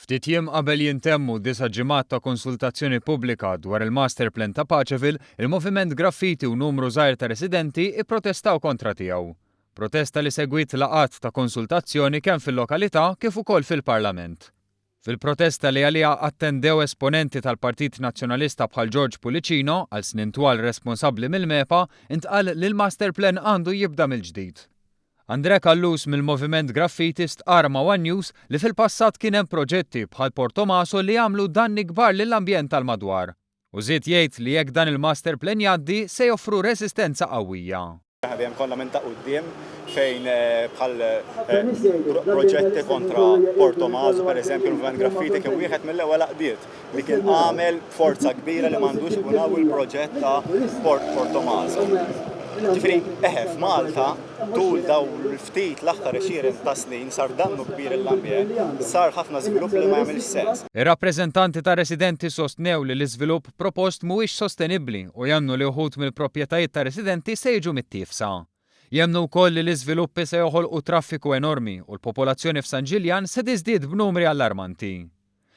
Ftit jiem qabel jintemmu disa' ġimgħat ta' konsultazzjoni pubblika dwar il-master plan ta' Paceville, il-Moviment Graffiti u numru żgħir ta' residenti ipprotestaw kontra tiegħu. Protesta li segwiet laqgħat ta' konsultazzjoni kemm fil-lokalità kif ukoll fil-Parlament. Fil-protesta li għaliha attendew esponenti tal-Partit Nazzjonalista bħal George Pullicino, għal snin twal responsabbli mill-MEPA, intqal li l-master plan għandu jibda mill-ġdid. Andrè Callus mill-Moviment Graffiti stqarr ma' one News li fil-passat kien hemm proġetti bħal Portomaso li għamlu danni kbar lill-ambjent tal-madwar. U żied jgħid li jekk dan il-master plan jgħaddi se joffru reżistenza qawwija. Aħna dejjem konna minn ta' quddiem fejn bħal proġetti kontra Portomaso pereżempju l-Moviment Graffiti kien wieħed mill-ewwel għaqdiet li kien għamel b'forza kbira li m'għandux ikun hawn il-proġett ta' Port Portomaso. Ġifieri, eħe, f'Malta tul dawn l-ftit l-aħħar għexieren ta' snin sar dannu kbir lill-ambjent, sar ħafna żvilupp li ma jagħmilx sens. Ir-rappreżentanti tar-residenti sostnew li l-iżvilupp propost mhuwiex sostenibbli u jemmnu li uħud mill-proprjetajiet tar-residenti se jiġu mittiefsa. Jemmnu wkoll li l-iżviluppi se joħolqu traffiku enormi u l-popolazzjoni f'San Ġiljan se tiżdied b'numri allarmanti.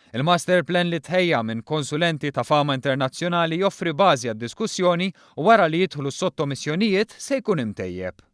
Il-master plan li tħejja minn konsulenti ta' fama internazzjonali joffri bażi għad-diskussjoni u wara li jidħlu s-sottomissjonijiet se jkun imtejjeb.